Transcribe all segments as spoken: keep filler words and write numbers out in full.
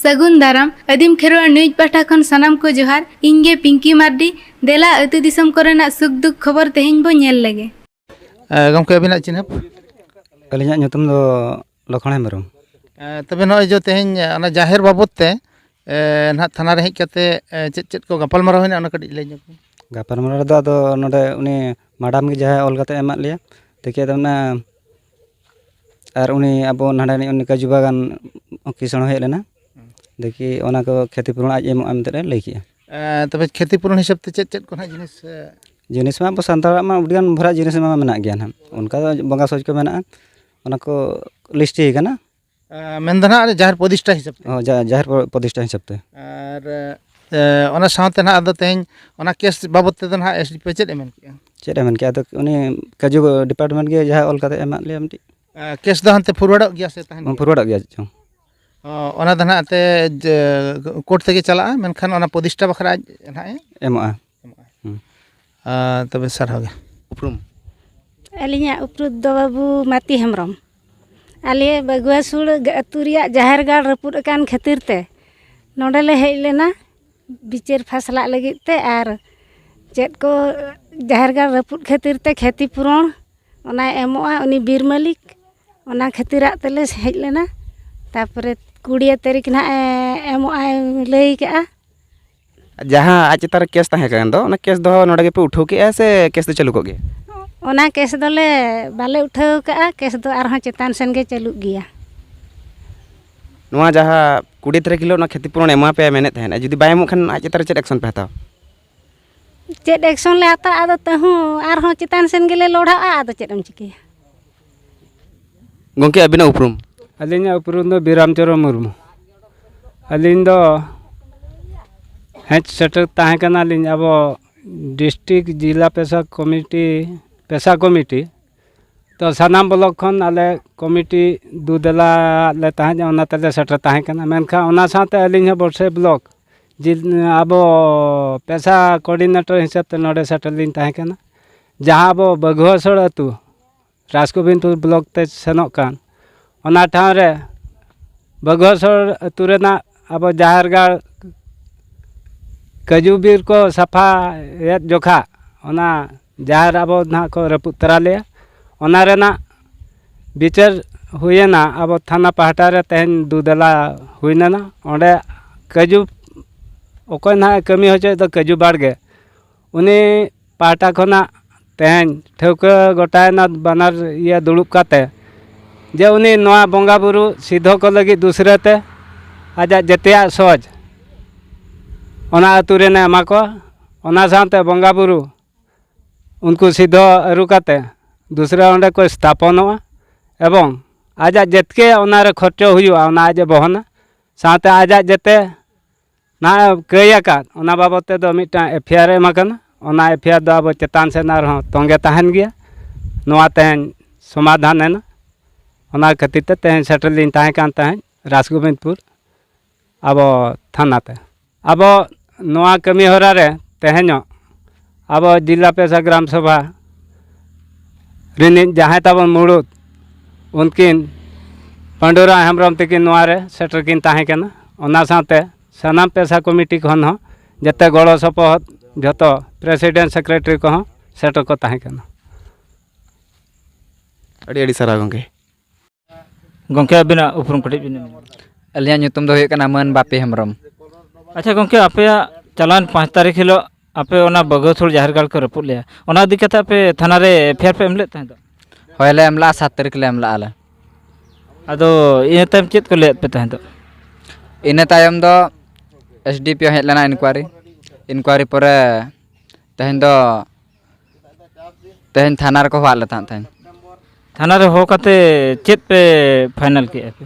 ᱥᱟᱹᱜᱩᱱ ᱫᱟᱨᱟᱢ᱾ ᱟᱹᱫᱤᱢ ᱠᱷᱮᱨᱣᱟᱲ ᱱᱤᱭᱩᱡᱽ ᱯᱟᱦᱴᱟ ᱠᱷᱚᱱ ᱥᱟᱱᱟᱢ ᱠᱚ ᱡᱚᱦᱟᱨ᱾ ᱤᱧ ᱜᱮ ᱯᱤᱝᱠᱤ ᱢᱟᱨᱰᱤ᱾ ᱫᱮᱞᱟ ᱟᱹᱛᱩ ᱫᱤᱥᱚᱢ ᱠᱚᱨᱮᱱᱟᱜ ᱥᱩᱠ ᱫᱩᱠ ᱠᱷᱚᱵᱚᱨ ᱛᱮᱦᱮᱧ ᱵᱚ ᱧᱮᱞ ᱞᱮᱜᱮ᱾ ᱮ, ᱜᱚᱢᱠᱮ, ᱟᱹᱵᱤᱱᱟᱜ ᱪᱤᱱᱦᱟᱹᱯ? ᱟᱹᱞᱤᱧᱟᱜ ᱧᱩᱛᱩᱢ ᱫᱚ ᱞᱚᱠᱷᱚᱱ ᱦᱮᱢᱵᱨᱚᱢ᱾ ᱮ, ᱛᱚᱵᱮ ᱱᱚᱜᱼᱚᱭ ᱡᱮ ᱛᱮᱦᱮᱧ ᱚᱱᱟ ᱡᱟᱦᱮᱨ ᱵᱟᱵᱚᱫ ᱛᱮ, ᱮ, ᱱᱟᱦᱟᱜ ᱛᱷᱟᱱᱟ ᱨᱮ ᱦᱮᱡ ᱠᱟᱛᱮ, ᱮ, ᱪᱮᱫ ᱪᱮᱫ ᱠᱚ ᱜᱟᱯᱟᱞᱢᱟᱨᱟᱣ ᱦᱩᱭᱱᱟ, ᱚᱱᱟ ᱠᱟᱹᱴᱤᱡ ᱞᱟᱹᱭ ᱧᱚᱜ ᱵᱤᱱ᱾ ᱜᱟᱯᱟᱞᱢᱟᱨᱟᱣ ᱨᱮᱫᱚ ᱟᱫᱚ ᱱᱚᱰᱮ ᱩᱱᱤ ᱢᱟᱰᱟᱢ ᱜᱮ ᱡᱟᱦᱟᱸᱭ ᱚᱞ ᱠᱟᱛᱮ ᱮᱢᱟᱫ ᱞᱮᱭᱟ, ᱫᱮᱠᱷᱤ ᱟᱫᱚ ᱚᱱᱟ, ᱟᱨ ᱩᱱᱤ ᱟᱵᱚ ᱱᱟᱰᱮ ᱨᱤᱱᱤᱡ ᱩᱱᱤ ᱠᱟᱹᱡᱩ ᱵᱟᱜᱟᱱ ᱠᱤᱥᱟᱹᱬ ᱦᱚᱸ ᱦᱮᱡ ᱞᱮᱱᱟ᱾ ᱫᱮᱠᱷᱤ ᱚᱱᱟ ᱠᱚ ᱠᱷᱮᱛᱤ ᱯᱩᱨᱚᱱ ᱟᱡ ᱮᱢᱚᱜᱼᱟ ᱢᱮᱱᱛᱮ ᱞᱟᱹᱭ ᱠᱮᱜᱼᱟ᱾ ᱮ, ᱛᱚᱵᱮ ᱠᱷᱮᱛᱤ ᱯᱩᱨᱚᱱ ᱦᱤᱥᱟᱹᱵ ᱛᱮ ᱪᱮᱫ ᱪᱮᱫ ᱠᱚ ᱱᱟᱦᱟᱜ ᱡᱤᱱᱤᱥ, ᱮ? ᱡᱤᱱᱤᱥ ᱢᱟ ᱟᱵᱚ ᱥᱟᱱᱛᱟᱲᱟᱜ ᱢᱟ ᱟᱹᱰᱤᱜᱟᱱ ᱵᱷᱚᱨᱟ ᱡᱤᱱᱤᱥ ᱢᱟ ᱢᱮᱱᱟᱜ ᱜᱮᱭᱟ ᱱᱟᱦᱟᱜ, ᱚᱱᱠᱟ ᱫᱚ ᱵᱚᱸᱜᱟ ᱥᱚᱡᱽ ᱠᱚ ᱢᱮᱱᱟᱜᱼᱟ, ᱚᱱᱟ ᱠᱚ ᱞᱤᱥᱴ ᱦᱩᱭ ᱠᱟᱱᱟ᱾ ᱮ, ᱢᱮᱱᱫᱚ ᱱᱟᱦᱟᱜ ᱡᱟᱦᱮᱨ ᱯᱨᱚᱛᱤᱥᱴᱷᱟ ᱦᱤᱥᱟᱹᱵ ᱛᱮ᱾ ᱚ, ᱡᱟ-, ᱡᱟᱦᱮᱨ ᱯᱨᱚ-, ᱯᱨᱚᱛᱤᱥᱴᱷᱟ ᱦᱤᱥᱟᱹᱵ ᱛᱮ᱾ ᱟᱨ, ᱮ, ᱚᱱᱟ ᱥᱟᱶᱛᱮ ᱱᱟᱦᱟᱜ ᱟᱫᱚ ᱛᱮᱦᱮᱧ ᱚᱱᱟ ᱠᱮᱥ ᱵᱟᱵᱚᱫ ᱛᱮᱫᱚ ᱱᱟᱦᱟᱜ ᱮᱥ ᱰᱤ ᱯᱤ ᱪᱮᱫ ᱮ ᱢᱮᱱ ᱠᱮᱜᱼᱟ? ᱪᱮᱫ ᱮ ᱢᱮᱱ ᱠᱮᱜᱼᱟ? ᱟᱫᱚ ᱩᱱᱤ ᱠᱟᱹᱡᱩ ᱰᱤᱯᱟᱨᱴᱢᱮᱱᱴ ᱜᱮ ᱡᱟᱦᱟᱸ ᱚᱞ ᱠᱟᱛᱮ ᱮᱢᱟᱫ ᱞᱮᱭᱟ ᱢᱤᱫᱴᱤᱡ᱾ ᱮ, ᱠᱮᱥ ᱫᱚ ᱦᱟᱱᱛᱮ ᱯᱷᱚᱨᱣᱟᱨᱰᱚᱜ ᱜᱮᱭᱟ ᱥᱮ ᱛᱟᱦᱮᱱ ᱜᱮᱭᱟ? ᱯᱷᱚᱨᱣᱟᱨᱰᱚᱜ ᱜᱮᱭᱟ ᱪᱚᱝ᱾ ᱚ, ᱚᱱᱟ ᱫᱚ ᱱᱟᱦᱟᱜ ᱛᱮ ᱡᱮ, ᱠᱳᱨᱴ ᱛᱮᱜᱮ ᱪᱟᱞᱟᱜᱼᱟ, ᱢᱮᱱᱠᱷᱟᱱ ᱚᱱᱟ ᱯᱨᱚᱛᱤᱥᱴᱷᱟ ᱵᱟᱠᱷᱨᱟ ᱟᱡ ᱱᱟᱦᱟᱜ ᱮ ᱮᱢᱚᱜᱼᱟ᱾ ᱮᱢᱚᱜᱼᱟ᱾ ᱦᱩᱸ᱾ ᱟᱨ ᱛᱚᱵᱮ ᱥᱟᱨᱦᱟᱣ ᱜᱮ᱾ ᱩᱯᱨᱩᱢ? ᱟᱹᱞᱤᱧᱟᱜ ᱩᱯᱨᱩᱢ ᱫᱚ ᱵᱟᱹᱵᱩ ᱢᱟᱹᱛᱤ ᱦᱮᱢᱵᱨᱚᱢ᱾ ᱟᱞᱮ ᱵᱟᱹᱜᱩᱣᱟᱹ ᱥᱩᱲ ᱟᱹᱛᱩ ᱨᱮᱭᱟᱜ ᱡᱟᱦᱮᱨ ᱜᱟᱲ ᱨᱟᱹᱯᱩᱫ ᱟᱠᱟᱱ ᱠᱷᱟᱹᱛᱤᱨ ᱛᱮ ᱱᱚᱰᱮ ᱞᱮ ᱦᱮᱡ ᱞᱮᱱᱟ ᱵᱤᱪᱟᱹᱨ ᱯᱷᱟᱥᱞᱟᱜ ᱞᱟᱹᱜᱤᱫ ᱛᱮ, ᱟᱨ ᱪᱮᱫ ᱠᱚ ᱡᱟᱦᱮᱨ ᱜᱟᱲ ᱨᱟᱹᱯᱩᱫ ᱠᱷᱟᱹᱛᱤᱨ ᱛᱮ ᱠᱷᱮᱛᱤ ᱯᱩᱨᱚᱱ ᱚᱱᱟᱭ ᱮᱢᱚᱜᱼᱟ ᱩᱱᱤ ᱵᱤᱨ ᱢᱟᱹᱞᱤᱠ, ᱚᱱᱟ ᱠᱷᱟᱹᱛᱤᱨᱟᱜ ᱛᱮᱞᱮ ᱦᱮᱡ ᱞᱮᱱᱟ᱾ ᱛᱟᱨᱯᱚᱨᱮ ᱠᱩᱲᱤ ᱛᱟᱹᱨᱤᱠᱷ ᱱᱟᱦᱟᱜ ᱮ ᱮᱢᱚᱜᱼᱟᱭ ᱞᱟᱹᱭ ᱠᱟᱜᱼᱟ᱾ ᱡᱟᱦᱟᱸ ᱟᱡ ᱪᱮᱛᱟᱱ ᱨᱮ ᱠᱮᱥ ᱛᱟᱦᱮᱸ ᱠᱟᱱ ᱫᱚ, ᱚᱱᱟ ᱠᱮᱥ ᱫᱚ ᱱᱚᱰᱮ ᱜᱮᱯᱮ ᱩᱴᱷᱟᱹᱣ ᱠᱮᱜᱼᱟ ᱥᱮ ᱠᱮᱥ ᱫᱚ ᱪᱟᱹᱞᱩ ᱠᱚᱜ ᱜᱮᱭᱟ? ᱚᱱᱟ ᱠᱮᱥ ᱫᱚᱞᱮ ᱵᱟᱞᱮ ᱩᱴᱷᱟᱹᱣ ᱠᱟᱜᱼᱟ, ᱠᱮᱥ ᱫᱚ ᱟᱨᱦᱚᱸ ᱪᱮᱛᱟᱱ ᱥᱮᱱ ᱜᱮ ᱪᱟᱹᱞᱩᱜ ᱜᱮᱭᱟ᱾ ᱱᱚᱣᱟ ᱡᱟᱦᱟᱸ ᱠᱩᱲᱤ ᱛᱟᱹᱨᱤᱠᱷ ᱦᱤᱞᱳᱜ ᱚᱱᱟ ᱠᱷᱮᱛᱤ ᱯᱩᱨᱚᱱ ᱮᱢᱟ ᱯᱮᱭᱟ ᱢᱮᱱᱮᱫ ᱛᱟᱦᱮᱸᱫ, ᱡᱩᱫᱤ ᱵᱟᱭ ᱮᱢᱚᱜ ᱠᱷᱟᱱ ᱟᱡ ᱪᱮᱛᱟᱱ ᱨᱮ ᱪᱮᱫ ᱮᱠᱥᱚᱱ ᱯᱮ ᱦᱟᱛᱟᱣᱟ? ᱪᱮᱫ ᱮᱠᱥᱚᱱ ᱞᱮ ᱦᱟᱛᱟᱣᱟ, ᱟᱫᱚ ᱛᱟᱹᱦᱩ ᱟᱨᱦᱚᱸ ᱪᱮᱛᱟᱱ ᱥᱮᱱ ᱜᱮᱞᱮ ᱞᱚᱲᱦᱟᱜᱼᱟ, ᱟᱫᱚ ᱪᱮᱫ ᱮᱢ ᱪᱤᱠᱟᱹᱭᱟ? ᱜᱚᱢᱠᱮ, ᱟᱹᱵᱤᱱᱟᱜ ᱩᱯᱨᱩᱢ? ᱟᱹᱞᱤᱧᱟᱜ ᱩᱯᱨᱩᱢ ᱫᱚ ᱵᱤᱨᱟᱢ ᱪᱚᱨᱚᱱ ᱢᱩᱨᱢᱩ᱾ ᱟᱹᱞᱤᱧ ᱫᱚ ᱦᱮᱡ ᱥᱮᱴᱮᱨ ᱛᱟᱦᱮᱸ ᱠᱟᱱᱟᱞᱤᱧ ᱟᱵᱚ ᱰᱤᱥᱴᱨᱤᱠᱴ ᱡᱤᱞᱟ ᱯᱮᱥᱟ ᱠᱚᱢᱤᱴᱤ, ᱯᱮᱥᱟ ᱠᱚᱢᱤᱴᱤ᱾ ᱛᱚ ᱥᱟᱱᱟᱢ ᱵᱞᱚᱠ ᱠᱷᱚᱱ ᱟᱞᱮ ᱠᱚᱢᱤᱴᱤ ᱫᱩ ᱫᱮᱞᱟ ᱞᱮ ᱛᱟᱦᱮᱸ, ᱚᱱᱟ ᱛᱮᱞᱮ ᱥᱮᱴᱮᱨ ᱛᱟᱦᱮᱸ ᱠᱟᱱᱟ᱾ ᱢᱮᱱᱠᱷᱟᱱ ᱚᱱᱟ ᱥᱟᱶᱛᱮ ᱟᱹᱞᱤᱧ ᱦᱚᱸ ᱵᱚᱨᱥᱮ ᱵᱞᱚᱠ ᱡᱤᱞ-, ᱟᱵᱚ ᱯᱮᱥᱟ ᱠᱳᱚᱨᱰᱤᱱᱮᱴᱚᱨ ᱦᱤᱥᱟᱹᱵ ᱛᱮ ᱱᱚᱰᱮ ᱥᱮᱴᱮᱨ ᱞᱤᱧ ᱛᱟᱦᱮᱸ ᱠᱟᱱᱟ᱾ ᱡᱟᱦᱟᱸ ᱟᱵᱚ ᱵᱟᱹᱜᱷᱩᱣᱟᱥᱳᱲ ᱟᱹᱛᱩ, ᱨᱟᱡᱽᱜᱳᱵᱤᱱᱫᱯᱩᱨ ᱵᱞᱚᱠ ᱛᱮ ᱥᱮᱱᱚᱜ ᱠᱟᱱ, ᱚᱱᱟ ᱴᱷᱟᱶ ᱨᱮ ᱵᱟᱹᱜᱷᱩᱣᱟᱥᱳᱲ ᱟᱹᱛᱩ ᱨᱮᱱᱟᱜ ᱟᱵᱚ ᱡᱟᱦᱮᱨ ᱜᱟᱲ ᱠᱟᱹᱡᱩ ᱵᱤᱨ ᱠᱚ ᱥᱟᱯᱷᱟᱭᱮᱫ ᱡᱚᱠᱷᱟ ᱚᱱᱟ ᱡᱟᱦᱮᱨ ᱟᱵᱚ ᱱᱟᱦᱟᱜ ᱠᱚ ᱨᱟᱹᱯᱩᱫ ᱛᱚᱨᱟ ᱞᱮᱜᱼᱟ᱾ ᱚᱱᱟ ᱨᱮᱱᱟᱜ ᱵᱤᱪᱟᱹᱨ ᱦᱩᱭᱮᱱᱟ ᱟᱵᱚ ᱛᱷᱟᱱᱟ ᱯᱟᱦᱴᱟ ᱨᱮ, ᱛᱮᱦᱮᱧ ᱫᱩ ᱫᱮᱞᱟ ᱦᱩᱭ ᱞᱮᱱᱟ᱾ ᱚᱸᱰᱮ ᱠᱟᱹᱡᱩ, ᱚᱠᱚᱭ ᱱᱟᱦᱟᱜ ᱮ ᱠᱟᱹᱢᱤ ᱦᱚᱪᱚᱭᱮᱫ ᱫᱚ ᱠᱟᱹᱡᱩ ᱵᱟᱲᱜᱮ, ᱩᱱᱤ ᱯᱟᱦᱴᱟ ᱠᱷᱚᱱᱟᱜ ᱛᱮᱦᱮᱧ ᱴᱷᱟᱹᱣᱠᱟᱹ ᱜᱚᱴᱟᱭᱮᱱᱟ ᱵᱟᱱᱟᱨ ᱤᱭᱟᱹ ᱫᱩᱲᱩᱵ ᱠᱟᱛᱮ, ᱡᱮ ᱩᱱᱤ ᱱᱚᱣᱟ ᱵᱚᱸᱜᱟ ᱵᱩᱨᱩ ᱥᱤᱫᱷᱚ ᱠᱚ ᱞᱟᱹᱜᱤᱫ ᱫᱩᱥᱨᱟᱹ ᱛᱮ ᱟᱡᱟᱜ ᱡᱮᱛᱮᱭᱟᱜ ᱥᱚᱡᱽ ᱚᱱᱟ ᱟᱹᱛᱩ ᱨᱮᱱᱮ ᱮᱢᱟ ᱠᱚᱣᱟ᱾ ᱚᱱᱟ ᱥᱟᱶᱛᱮ ᱵᱚᱸᱜᱟ ᱵᱩᱨᱩ ᱩᱱᱠᱩ ᱥᱤᱫᱷᱚ ᱟᱹᱨᱩ ᱠᱟᱛᱮ ᱫᱩᱥᱨᱟᱹ ᱚᱸᱰᱮ ᱠᱚ ᱥᱛᱷᱟᱯᱚᱱᱚᱜᱼᱟ᱾ ᱮᱵᱚᱝ ᱟᱡᱟᱜ ᱡᱮᱛᱠᱮ ᱚᱱᱟᱨᱮ ᱠᱷᱚᱨᱪᱚ ᱦᱩᱭᱩᱜᱼᱟ, ᱚᱱᱟ ᱟᱡ ᱮ ᱵᱚᱦᱚᱱᱟ᱾ ᱥᱟᱶᱛᱮ ᱟᱡᱟᱜ ᱡᱮᱛᱮ ᱱᱟᱦᱟᱜ ᱠᱟᱹᱭ ᱟᱠᱟᱫ, ᱚᱱᱟ ᱵᱟᱵᱚᱫ ᱛᱮᱫᱚ ᱢᱤᱫᱴᱟᱝ ᱮᱯᱷ ᱟᱭ ᱟᱨ ᱮᱢ ᱟᱠᱟᱱᱟ᱾ ᱚᱱᱟ ᱮᱯᱷ ᱟᱭ ᱟᱨ ᱫᱚ ᱟᱵᱚ ᱪᱮᱛᱟᱱ ᱥᱮᱫ ᱟᱨᱦᱚᱸ ᱛᱚᱸᱜᱮ ᱛᱟᱦᱮᱱ ᱜᱮᱭᱟ᱾ ᱱᱚᱣᱟ ᱛᱮᱦᱮᱧ ᱥᱚᱢᱟᱫᱷᱟᱱ ᱮᱱᱟ᱾ ᱚᱱᱟ ᱠᱷᱟᱹᱛᱤᱨ ᱛᱮ ᱛᱮᱦᱮᱧ ᱥᱮᱴᱮᱨ ᱞᱤᱧ ᱛᱟᱦᱮᱸ ᱠᱟᱱ ᱛᱟᱦᱮᱸᱫ ᱨᱟᱥᱜᱳᱵᱤᱱᱫᱽᱯᱩᱨ ᱟᱵᱚ ᱛᱷᱟᱱᱟ ᱛᱮ᱾ ᱟᱵᱚ ᱱᱚᱣᱟ ᱠᱟᱹᱢᱤ ᱦᱚᱨᱟ ᱨᱮ ᱛᱮᱦᱮᱧᱚᱜ ᱟᱵᱚ ᱡᱤᱞᱟ ᱯᱮᱥᱟ ᱜᱨᱟᱢ ᱥᱚᱵᱷᱟ ᱨᱤᱱᱤᱡ ᱡᱟᱦᱟᱸᱭ ᱛᱟᱵᱚᱱ ᱢᱩᱲᱩᱫ, ᱩᱱᱠᱤᱱ ᱯᱟᱹᱰᱩᱨᱟᱢ ᱦᱮᱢᱵᱨᱚᱢ ᱛᱤᱠᱤᱱ ᱱᱚᱣᱟ ᱨᱮ ᱥᱮᱴᱮᱨ ᱠᱤᱱ ᱛᱟᱦᱮᱸ ᱠᱟᱱᱟ᱾ ᱚᱱᱟ ᱥᱟᱶᱛᱮ ᱥᱟᱱᱟᱢ ᱯᱮᱥᱟ ᱠᱚᱢᱤᱴᱤ ᱠᱷᱚᱱ ᱦᱚᱸ ᱡᱮᱛᱮ ᱜᱚᱲᱚ ᱥᱚᱯᱚᱦᱚᱫ, ᱡᱷᱚᱛᱚ ᱯᱨᱮᱥᱤᱰᱮᱱᱴ ᱥᱮᱠᱨᱮᱴᱟᱨᱤ ᱠᱚᱦᱚᱸ ᱥᱮᱴᱮᱨ ᱠᱚ ᱛᱟᱦᱮᱸ ᱠᱟᱱᱟ᱾ ᱟᱹᱰᱤ ᱟᱹᱰᱤ ᱥᱟᱨᱦᱟᱣ ᱜᱚᱢᱠᱮ᱾ ᱜᱚᱢᱠᱮ, ᱟᱹᱵᱤᱱᱟᱜ ᱩᱯᱨᱩᱢ ᱠᱟᱹᱴᱤᱡ ᱵᱤᱱ ᱮᱢᱟ᱾ ᱟᱹᱞᱤᱧᱟᱜ ᱧᱩᱛᱩᱢ ᱫᱚ ᱦᱩᱭᱩᱜ ᱠᱟᱱᱟ ᱢᱟᱹᱱ ᱵᱟᱯᱤ ᱦᱮᱢᱵᱨᱚᱢ᱾ ᱟᱪᱪᱷᱟ ᱜᱚᱢᱠᱮ, ᱟᱯᱮᱭᱟᱜ ᱪᱟᱞᱟᱣᱮᱱ ᱯᱟᱸᱪ ᱛᱟᱹᱨᱤᱠᱷ ᱦᱤᱞᱳᱜ ᱟᱯᱮ ᱚᱱᱟ ᱵᱟᱹᱜᱷᱟᱹᱥᱳᱞ ᱡᱟᱦᱮᱨ ᱜᱟᱲ ᱠᱚ ᱨᱟᱹᱯᱩᱫ ᱞᱮᱜᱼᱟ, ᱚᱱᱟ ᱤᱫᱤ ᱠᱟᱛᱮ ᱟᱯᱮ ᱛᱷᱟᱱᱟ ᱨᱮ ᱮᱯᱷ ᱟᱭ ᱟᱨ ᱯᱮ ᱮᱢ ᱞᱮᱫ ᱛᱟᱦᱮᱸ ᱫᱚ? ᱦᱳᱭ ᱞᱮ ᱮᱢ ᱞᱮᱜᱼᱟ, ᱥᱟᱛ ᱛᱟᱹᱨᱤᱠᱷ ᱞᱮ ᱮᱢ ᱞᱮᱜᱼᱟ ᱞᱮ᱾ ᱟᱫᱚ ᱤᱱᱟᱹ ᱛᱟᱭᱚᱢ ᱪᱮᱫ ᱠᱚ ᱞᱟᱹᱭᱟᱫ ᱯᱮ ᱛᱟᱦᱮᱸ ᱫᱚ? ᱤᱱᱟᱹ ᱛᱟᱭᱚᱢ ᱫᱚ ᱮᱥ ᱰᱤ ᱯᱤ ᱳ ᱦᱮᱡ ᱞᱮᱱᱟ, ᱤᱱᱠᱩᱣᱟᱨᱤ᱾ ᱤᱱᱠᱩᱣᱟᱨᱤ ᱯᱚᱨᱮ ᱛᱮᱦᱮᱧ ᱫᱚ ᱛᱮᱦᱮᱧ ᱛᱷᱟᱱᱟ ᱨᱮᱠᱚ ᱦᱚᱦᱚᱣᱟᱫ ᱞᱮ ᱛᱟᱦᱮᱸᱫ ᱛᱮᱦᱮᱧ᱾ ᱛᱷᱟᱱᱟ ᱨᱮ ᱦᱚᱦᱚ ᱠᱟᱛᱮ ᱪᱮᱫ ᱯᱮ ᱯᱷᱟᱭᱱᱟᱞ ᱠᱮᱜᱼᱟ ᱯᱮ?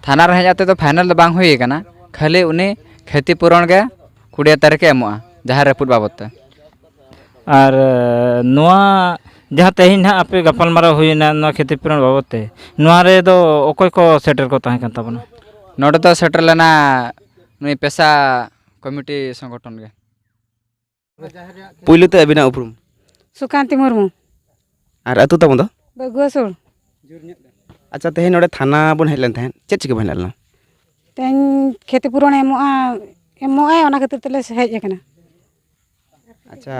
ᱛᱷᱟᱱᱟ ᱨᱮ ᱦᱮᱡ ᱠᱟᱛᱮ ᱫᱚ ᱯᱷᱟᱭᱱᱟᱞ ᱫᱚ ᱵᱟᱝ ᱦᱩᱭ ᱟᱠᱟᱱᱟ, ᱠᱷᱟᱹᱞᱤ ᱩᱱᱤ ᱠᱷᱮᱛᱤ ᱯᱩᱨᱚᱱ ᱜᱮ ᱠᱩᱲᱤ ᱦᱟᱡᱟᱨ ᱴᱟᱠᱟ ᱮᱢᱚᱜᱼᱟ ᱡᱟᱦᱟᱸ ᱨᱟᱹᱯᱩᱫ ᱵᱟᱵᱚᱫ ᱛᱮ᱾ ᱟᱨ ᱱᱚᱣᱟ ᱡᱟᱦᱟᱸ ᱛᱮᱦᱮᱧ ᱱᱟᱦᱟᱜ ᱟᱯᱮ ᱜᱟᱯᱟᱞᱢᱟᱨᱟᱣ ᱦᱩᱭᱮᱱᱟ ᱱᱚᱣᱟ ᱠᱷᱮᱛᱤ ᱯᱩᱨᱚᱱ ᱵᱟᱵᱚᱫ ᱛᱮ, ᱱᱚᱣᱟ ᱨᱮᱫᱚ ᱚᱠᱚᱭ ᱠᱚ ᱥᱮᱴᱮᱨ ᱠᱚ ᱛᱟᱦᱮᱸ ᱠᱟᱱ ᱛᱟᱵᱚᱱᱟ? ᱱᱚᱰᱮ ᱫᱚ ᱥᱮᱴᱮᱨ ᱞᱮᱱᱟ ᱱᱩᱭ ᱯᱮᱥᱟ ᱠᱚᱢᱤᱴᱤ ᱥᱚᱝᱜᱚᱴᱷᱚᱱ ᱜᱮ᱾ ᱯᱩᱭᱞᱩ ᱛᱮ ᱟᱹᱵᱤᱱᱟᱜ ᱩᱯᱨᱩᱢ? ᱥᱩᱠᱟᱱᱛᱤ ᱢᱩᱨᱢᱩ᱾ ᱟᱨ ᱟᱹᱛᱩ ᱛᱟᱵᱚᱱ ᱫᱚ? ᱵᱟᱹᱜᱩᱣᱟᱹ ᱥᱩᱨ᱾ ᱟᱪᱪᱷᱟ, ᱛᱮᱦᱮᱧ ᱱᱚᱰᱮ ᱛᱷᱟᱱᱟ ᱵᱚᱱ ᱦᱮᱡ ᱞᱮᱱ ᱛᱟᱦᱮᱸᱫ, ᱪᱮᱫ ᱪᱤᱠᱟᱹ ᱵᱚᱱ ᱦᱮᱡ ᱞᱮᱱᱟ? ᱛᱮᱦᱮᱧ ᱠᱷᱮᱛᱤ ᱯᱩᱨᱚᱱᱮ ᱮᱢᱚᱜᱼᱟ, ᱮᱢᱚᱜᱼᱟᱭ, ᱚᱱᱟ ᱠᱷᱟᱹᱛᱤᱨ ᱛᱮᱞᱮ ᱦᱮᱡ ᱟᱠᱟᱱᱟ᱾ ᱟᱪᱪᱷᱟ,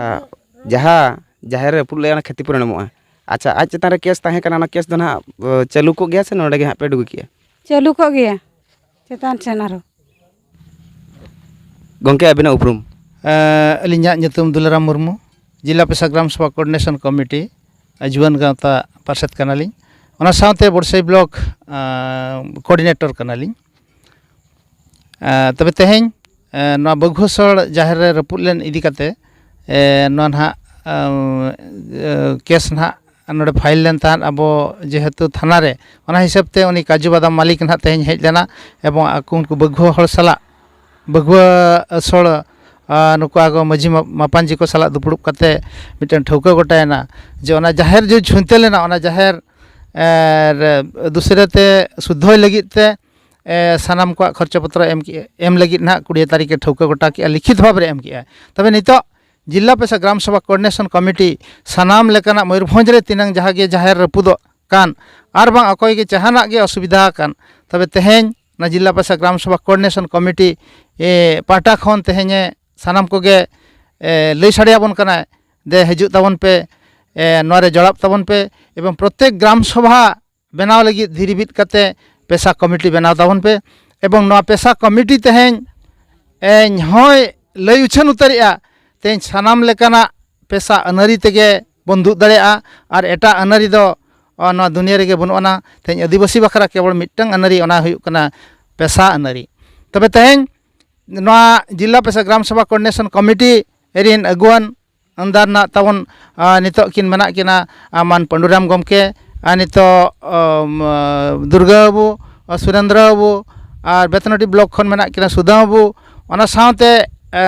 ᱡᱟᱦᱟᱸ ᱡᱟᱦᱮᱨ ᱨᱮ ᱨᱟᱹᱯᱩᱫ ᱞᱮᱫ, ᱚᱱᱟ ᱠᱷᱮᱛᱤ ᱯᱩᱨᱚᱱ ᱮᱢᱚᱜᱼᱟ᱾ ᱟᱪᱪᱷᱟ, ᱟᱡ ᱪᱮᱛᱟᱱ ᱨᱮ ᱠᱮᱥ ᱛᱟᱦᱮᱸ ᱠᱟᱱᱟ, ᱚᱱᱟ ᱠᱮᱥ ᱫᱚ ᱱᱟᱦᱟᱜ ᱪᱟᱹᱞᱩ ᱠᱚᱜ ᱜᱮᱭᱟ ᱥᱮ ᱱᱚᱰᱮ ᱜᱮ ᱦᱟᱸᱜ ᱯᱮ ᱰᱩᱜᱤ ᱠᱮᱜᱼᱟ? ᱪᱟᱹᱞᱩ ᱠᱚᱜ ᱜᱮᱭᱟ ᱪᱮᱛᱟᱱ ᱥᱮᱱ ᱟᱨᱦᱚᱸ᱾ ᱜᱚᱢᱠᱮ, ᱟᱹᱵᱤᱱᱟᱜ ᱩᱯᱨᱩᱢ? ᱟᱹᱞᱤᱧᱟᱜ ᱧᱩᱛᱩᱢ ᱫᱩᱞᱟᱨᱟᱢ ᱢᱩᱨᱢᱩ, ᱡᱤᱞᱟ ᱯᱮᱥᱟ ᱜᱨᱟᱢ ᱥᱚᱵᱷᱟ ᱠᱳᱚᱨᱰᱤᱱᱮᱥᱚᱱ ᱠᱚᱢᱤᱴᱤ ᱡᱩᱣᱟᱹᱱ ᱜᱟᱶᱛᱟ ᱯᱟᱨᱥᱮᱛ ᱠᱟᱱᱟᱞᱤᱧ᱾ ᱚᱱᱟ ᱥᱟᱶᱛᱮ ᱵᱚᱰᱥᱟᱹᱭ ᱵᱞᱚᱠ ᱠᱳᱚᱨᱰᱤᱱᱮᱴᱚᱨ ᱠᱟᱱᱟᱞᱤᱧ᱾ ᱛᱚᱵᱮ ᱛᱮᱦᱮᱧ ᱱᱚᱣᱟ ᱵᱟᱹᱜᱷᱩᱥᱚᱲ ᱡᱟᱦᱮᱨ ᱨᱮ ᱨᱟᱹᱯᱩᱫ ᱞᱮᱱ ᱤᱫᱤ ᱠᱟᱛᱮ, ᱱᱚᱣᱟ ᱱᱟᱦᱟᱜ ᱠᱮᱥ ᱱᱟᱦᱟᱜ ᱱᱚᱰᱮ ᱯᱷᱟᱭᱤᱞ ᱞᱮᱱ ᱛᱟᱦᱮᱸᱫ ᱟᱵᱚ ᱡᱮᱦᱮᱛᱩ ᱛᱷᱟᱱᱟ ᱨᱮ, ᱚᱱᱟ ᱦᱤᱥᱟᱹᱵ ᱛᱮ ᱩᱱᱤ ᱠᱟᱡᱩ ᱵᱟᱫᱟᱢ ᱢᱟᱹᱞᱤᱠ ᱱᱟᱦᱟᱜ ᱛᱮᱦᱮᱧ ᱦᱮᱡ ᱞᱮᱱᱟ ᱮᱵᱚᱝ ᱟᱠᱚ ᱩᱱᱠᱩ ᱵᱟᱹᱜᱷᱩᱣᱟᱹ ᱦᱚᱲ ᱥᱟᱞᱟᱜ, ᱵᱟᱹᱜᱷᱩᱣᱟᱹ ᱥᱚᱲ, ᱱᱩᱠᱩ ᱟᱠᱚ ᱢᱟᱹᱡᱷᱤ ᱢᱟᱯᱟᱱᱡᱤ ᱠᱚ ᱥᱟᱞᱟᱜ ᱫᱩᱯᱲᱩᱵ ᱠᱟᱛᱮ ᱢᱤᱫᱴᱮᱱ ᱴᱷᱟᱹᱣᱠᱟᱹ ᱜᱚᱴᱟᱭᱮᱱᱟ ᱡᱮ ᱚᱱᱟ ᱡᱟᱦᱮᱨ ᱡᱮ ᱪᱷᱩᱸᱛᱟᱹ ᱞᱮᱱᱟ, ᱚᱱᱟ ᱡᱟᱦᱮᱨ ᱫᱩᱥᱨᱟᱹ ᱛᱮ ᱥᱩᱫᱽᱫᱷᱚᱭ ᱞᱟᱹᱜᱤᱫ ᱛᱮ ᱥᱟᱱᱟᱢ ᱠᱚᱣᱟᱜ ᱠᱷᱚᱨᱪᱟ ᱯᱚᱛᱨᱚ ᱮᱢ ᱠᱮᱜᱼᱟ, ᱮᱢ ᱞᱟᱹᱜᱤᱫ ᱱᱟᱦᱟᱜ ᱠᱩᱲᱤᱭᱟᱹ ᱛᱟᱹᱨᱤᱠᱷ ᱮ ᱴᱷᱟᱹᱣᱠᱟᱹ ᱜᱚᱴᱟ ᱠᱮᱜᱼᱟ, ᱞᱤᱠᱷᱤᱛ ᱵᱷᱟᱵᱽ ᱨᱮ ᱮᱢ ᱠᱮᱜᱼᱟ᱾ ᱛᱚᱵᱮ ᱱᱤᱛᱚᱜ ᱡᱤᱞᱟ ᱯᱮᱥᱟ ᱜᱨᱟᱢ ᱥᱚᱵᱷᱟ ᱠᱳᱚᱨᱰᱤᱱᱮᱥᱚᱱ ᱠᱚᱢᱤᱴᱤ ᱥᱟᱱᱟᱢ ᱞᱮᱠᱟᱱᱟᱜ ᱢᱚᱭᱩᱨᱵᱷᱚᱸᱡᱽ ᱨᱮ ᱛᱤᱱᱟᱹᱝ ᱡᱟᱦᱟᱸ ᱜᱮ ᱡᱟᱦᱮᱨ ᱨᱟᱹᱯᱩᱫᱚᱜ ᱠᱟᱱ ᱟᱨ ᱵᱟᱝ ᱚᱠᱚᱭ ᱜᱮ ᱡᱟᱦᱟᱱᱟᱜ ᱜᱮ ᱚᱥᱩᱵᱤᱫᱷᱟ ᱟᱠᱟᱱ, ᱛᱚᱵᱮ ᱛᱮᱦᱮᱧ ᱚᱱᱟ ᱡᱤᱞᱟ ᱯᱮᱥᱟ ᱜᱨᱟᱢ ᱥᱚᱵᱷᱟ ᱠᱳᱚᱨᱰᱤᱱᱮᱥᱚᱱ ᱠᱚᱢᱤᱴᱤ ᱯᱟᱦᱴᱟ ᱠᱷᱚᱱ ᱛᱮᱦᱮᱧ ᱥᱟᱱᱟᱢ ᱠᱚᱜᱮ ᱞᱟᱹᱭ ᱥᱟᱰᱮᱭᱟᱵᱚᱱ ᱠᱟᱱᱟᱭ, ᱫᱮ ᱦᱤᱡᱩᱜ ᱛᱟᱵᱚᱱ ᱯᱮ, ᱱᱚᱣᱟ ᱨᱮ ᱡᱚᱲᱟᱣ ᱛᱟᱵᱚᱱ ᱯᱮ ᱮᱵᱚᱝ ᱯᱨᱚᱛᱮᱠ ᱜᱨᱟᱢ ᱥᱚᱵᱷᱟ ᱵᱮᱱᱟᱣ ᱞᱟᱹᱜᱤᱫ ᱫᱷᱤᱨᱤ ᱵᱤᱫ ᱠᱟᱛᱮ ᱯᱮᱥᱟ ᱠᱚᱢᱤᱴᱤ ᱵᱮᱱᱟᱣ ᱛᱟᱵᱚᱱ ᱯᱮ᱾ ᱮᱵᱚᱝ ᱱᱚᱣᱟ ᱯᱮᱥᱟ ᱠᱚᱢᱤᱴᱤ ᱛᱮᱦᱮᱧ ᱤᱧ ᱦᱚᱸᱭ ᱞᱟᱹᱭ ᱩᱪᱷᱟᱹᱱ ᱩᱛᱟᱹᱨᱮᱜᱼᱟ, ᱛᱮᱦᱮᱧ ᱥᱟᱱᱟᱢ ᱞᱮᱠᱟᱱᱟᱜ ᱯᱮᱥᱟ ᱟᱹᱱᱟᱹᱨᱤ ᱛᱮᱜᱮ ᱵᱚᱱ ᱫᱩᱜ ᱫᱟᱲᱮᱭᱟᱜᱼᱟ᱾ ᱟᱨ ᱮᱴᱟᱜ ᱟᱹᱱᱟᱹᱨᱤ ᱫᱚ ᱱᱚᱣᱟ ᱫᱩᱱᱤᱭᱟᱹ ᱨᱮᱜᱮ ᱵᱟᱹᱱᱩᱜ ᱟᱱᱟ᱾ ᱛᱮᱦᱮᱧ ᱟᱹᱫᱤᱵᱟᱹᱥᱤ ᱵᱟᱠᱷᱨᱟ ᱠᱮᱵᱚᱞ ᱢᱤᱫᱴᱟᱝ ᱟᱹᱱᱟᱹᱨᱤ, ᱚᱱᱟ ᱦᱩᱭᱩᱜ ᱠᱟᱱᱟ ᱯᱮᱥᱟ ᱟᱹᱱᱟᱹᱨᱤ᱾ ᱛᱚᱵᱮ ᱛᱮᱦᱮᱧ ᱱᱚᱣᱟ ᱡᱤᱞᱟ ᱯᱮᱥᱟ ᱜᱨᱟᱢ ᱥᱚᱵᱷᱟ ᱠᱳᱚᱨᱰᱤᱱᱮᱥᱚᱱ ᱠᱚᱢᱤᱴᱤ ᱨᱤᱱ ᱟᱹᱜᱩᱣᱟᱹᱱ ᱟᱢᱫᱟ ᱨᱮᱱᱟᱜ ᱛᱟᱵᱚᱱ, ᱟᱨ ᱱᱤᱛᱚᱜ ᱠᱤᱱ ᱢᱮᱱᱟᱜ ᱠᱤᱱᱟ, ᱟᱨ ᱢᱟᱱ ᱯᱟᱹᱰᱩᱨᱟᱢ ᱜᱚᱢᱠᱮ, ᱟᱨ ᱱᱤᱛᱚᱜ, ᱟᱢ, ᱫᱩᱨᱜᱟᱹ ᱵᱟᱹᱵᱩ, ᱟᱨ ᱥᱩᱨᱮᱱᱫᱨᱚ ᱵᱟᱹᱵᱩ, ᱟᱨ ᱵᱮᱛᱱᱚᱴᱤ ᱵᱞᱚᱠ ᱠᱷᱚᱱ ᱢᱮᱱᱟᱜ ᱠᱤᱱᱟ ᱥᱩᱫᱟᱢ ᱵᱟᱹᱵᱩ, ᱚᱱᱟ ᱥᱟᱶᱛᱮ, ᱮ,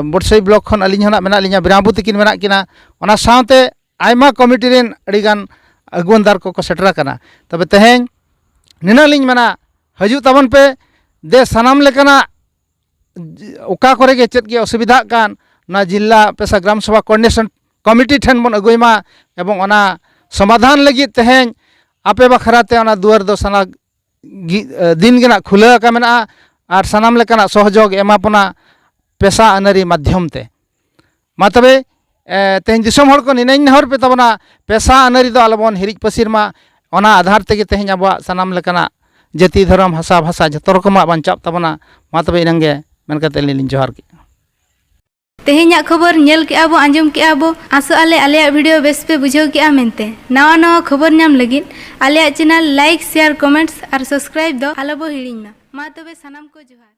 ᱵᱚᱰᱥᱟᱹᱭ ᱵᱞᱚᱠ ᱠᱷᱚᱱ ᱟᱹᱞᱤᱧ ᱦᱚᱸ ᱱᱟᱜ ᱢᱮᱱᱟᱜ ᱞᱤᱧᱟ, ᱵᱤᱨᱟᱢᱵᱩ ᱛᱤᱠᱤᱱ ᱢᱮᱱᱟᱜ ᱠᱤᱱᱟ, ᱚᱱᱟ ᱥᱟᱶᱛᱮ ᱟᱭᱢᱟ ᱠᱚᱢᱤᱴᱤ ᱨᱮᱱ ᱟᱹᱰᱤᱜᱟᱱ ᱟᱹᱜᱩᱣᱟᱹᱱᱫᱟᱨ ᱠᱚᱠᱚ ᱥᱮᱴᱮᱨ ᱟᱠᱟᱱᱟ᱾ ᱛᱚᱵᱮ ᱛᱮᱦᱮᱧ ᱱᱤᱱᱟᱹᱜ ᱞᱤᱧ ᱢᱮᱱᱟ, ᱦᱤᱡᱩᱜ ᱛᱟᱵᱚᱱ ᱯᱮ, ᱫᱮ ᱥᱟᱱᱟᱢ ᱞᱮᱠᱟᱱᱟᱜ ᱚᱠᱟ ᱠᱚᱨᱮ ᱜᱮ ᱪᱮᱫ ᱜᱮ ᱚᱥᱩᱵᱤᱫᱷᱟᱜ ᱠᱟᱱ, ᱚᱱᱟ ᱡᱤᱞᱟ ᱯᱮᱥᱟ ᱜᱨᱟᱢ ᱥᱚᱵᱷᱟ ᱠᱳᱚᱨᱰᱤᱱᱮᱥᱚᱱ ᱠᱚᱢᱤᱴᱤ ᱴᱷᱮᱱ ᱵᱚᱱ ᱟᱹᱜᱩᱭ ᱢᱟ ᱮᱵᱚᱝ ᱚᱱᱟ ᱥᱚᱢᱟᱫᱷᱟᱱ ᱞᱟᱹᱜᱤᱫ ᱛᱮᱦᱮᱧ ᱟᱯᱮ ᱵᱟᱠᱷᱨᱟ ᱛᱮ ᱚᱱᱟ ᱫᱩᱣᱟᱹᱨ ᱫᱚ ᱥᱟᱱᱟ ᱜᱤ- ᱮ, ᱫᱤᱱ ᱜᱮ ᱱᱟᱜ ᱠᱷᱩᱞᱟᱹᱣ ᱟᱠᱟ ᱢᱮᱱᱟᱜᱼᱟ ᱟᱨ ᱥᱟᱱᱟᱢ ᱞᱮᱠᱟᱱᱟᱜ ᱥᱚᱦᱚᱡᱳᱜᱽ ᱮᱢᱟ ᱵᱚᱱᱟ ᱯᱮᱥᱟ ᱟᱹᱱᱟᱹᱨᱤ ᱢᱟᱫᱽᱫᱷᱚᱢ ᱛᱮ᱾ ᱢᱟ ᱛᱚᱵᱮ, ᱮ, ᱛᱮᱦᱮᱧ ᱫᱤᱥᱚᱢ ᱦᱚᱲ ᱠᱚ ᱱᱤᱱᱟᱹᱧ ᱱᱮᱦᱚᱨ ᱯᱮ ᱛᱟᱵᱚᱱᱟ, ᱯᱮᱥᱟ ᱟᱹᱱᱟᱹᱨᱤ ᱫᱚ ᱟᱞᱚᱵᱚᱱ ᱦᱤᱨᱤᱡ ᱯᱟᱹᱥᱤᱨ ᱢᱟ᱾ ᱚᱱᱟ ᱟᱫᱷᱟᱨ ᱛᱮᱜᱮ ᱛᱮᱦᱮᱧ ᱟᱵᱚᱣᱟᱜ ᱥᱟᱱᱟᱢ ᱞᱮᱠᱟᱱᱟᱜ ᱡᱟᱹᱛᱤ, ᱫᱷᱚᱨᱚᱢ, ᱦᱟᱥᱟ, ᱵᱷᱟᱥᱟ ᱡᱷᱚᱛᱚ ᱨᱚᱠᱚᱢᱟᱜ ᱵᱟᱧᱪᱟᱜ ᱛᱟᱵᱚᱱᱟ᱾ ᱢᱟ ᱛᱚᱵᱮ ᱤᱱᱟᱹᱝ ᱜᱮ ᱢᱮᱱ ᱠᱟᱛᱮ ᱟᱹᱞᱤᱧ ᱞᱤᱧ ᱡᱚᱦᱟᱨ ᱠᱮᱫᱼᱟ᱾ ᱛᱮᱦᱮᱧᱟᱜ ᱠᱷᱚᱵᱚᱨ ᱧᱮᱞ ᱠᱮᱜᱼᱟ ᱵᱚ, ᱟᱸᱡᱚᱢ ᱠᱮᱜᱼᱟ ᱵᱚ᱾ ᱟᱥᱚᱜ ᱟᱞᱮ ᱟᱞᱮᱭᱟᱜ ᱵᱷᱤᱰᱤᱭᱳ ᱵᱮᱥ ᱯᱮ ᱵᱩᱡᱷᱟᱹᱣ ᱠᱮᱜᱼᱟ ᱢᱮᱱᱛᱮ᱾ ᱱᱟᱣᱟ ᱱᱟᱣᱟ ᱠᱷᱚᱵᱚᱨ ᱧᱟᱢ ᱞᱟᱹᱜᱤᱫ ᱟᱞᱮᱭᱟᱜ ᱪᱮᱱᱮᱞ ᱞᱟᱭᱤᱠ, ᱥᱮᱭᱟᱨ, ᱠᱚᱢᱮᱱᱴᱥ ᱟᱨ ᱥᱟᱵᱥᱠᱨᱟᱭᱤᱵ ᱫᱚ ᱟᱞᱚ ᱵᱚ ᱦᱤᱲᱤᱧ ᱢᱟ᱾ ᱢᱟ ᱛᱚᱵᱮ ᱥᱟᱱᱟᱢ ᱠᱚ ᱡᱚᱦᱟᱨ᱾